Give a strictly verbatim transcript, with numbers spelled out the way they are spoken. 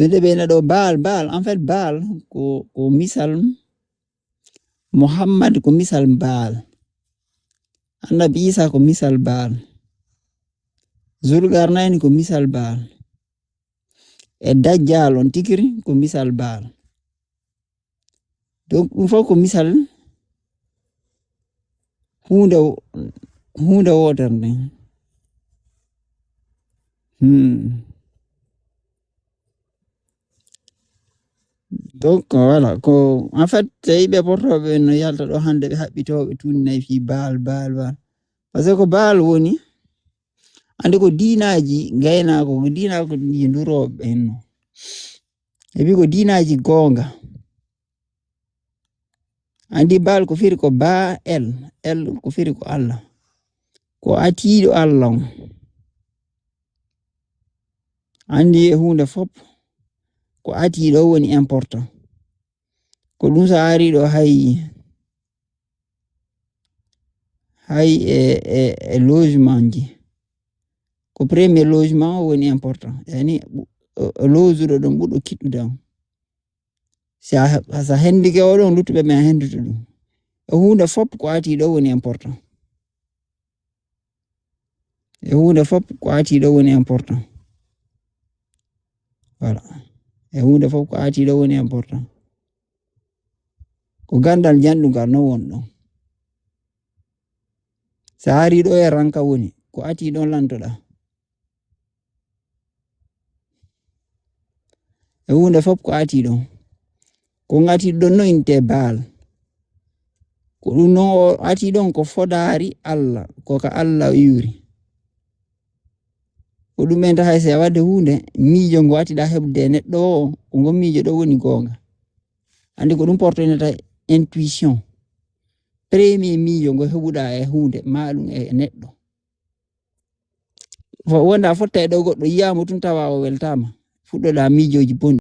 Ɗum de ɓeyna ɗo Baal, Baal, en fait, Baal ko, ko misal, Muhammad ko misal Baal, Annabi Isa ko misal Baal, Zulgarnayni ko misal Baal, e Dajjal on tikiri ko misal Baal. Donc ɗum fof ko misal huunde, huunde wootere nden. Hmm. Donc voilà, ko en fait tawi ɓe portooɓe no yalta ɗo hannde, ɓe haɓɓitooɓe tunnayi fii Baal, Baal, Baal. Parce que ko Baal woni, ande ko diinaaji gaynaako, ko diinaaji ndurooɓe henno. Ebi ko diinaaji goonga. Andi Baal ko firi ko Ba El, El ko firi ko Allah. Ko atiiɗo Allah on. Andi e huunde fof, ko atiiɗo woni important. Ko ɗum so ari ɗo hay, hay e, e, e logement ji. Ko premier logement o woni important. Yani, ɓu-, o, o lozuɗo ɗum ɓuɗo kiɗɗude on. Si a, si a hendike o ɗon, luttuɓe ɓen a henduto ɗum. E huunde fof ko ati ɗo woni important. E huunde fof ko ati ɗo woni important. Voilà. E huunde fof ko ati ɗo woni important. Ko gandal janɗungal non won ɗon. Sa ari ɗo e ranka woni, ko ati ɗon lantoɗa. E huunde fof ko ati ɗon. Ko ngati ɗon no inte Baal. Ko ɗum non o ati ɗon ko fodaari Allah, ko ka Allah o iwri. Ko ɗum en tahay se wadde huunde, miijo ngo atiɗa heɓude e neɗɗo o, ko ngo miijo ɗo woni goonga. Andi ko ɗum portoynata intuition. Premier miijo ngo heɓuɗa e huunde, ma ɗum e neɗɗo. Fo-, wonda fotta e ɗo goɗɗo, yiyamo tun tawa o weltama. Fuɗɗoɗa miijooji bonɗi.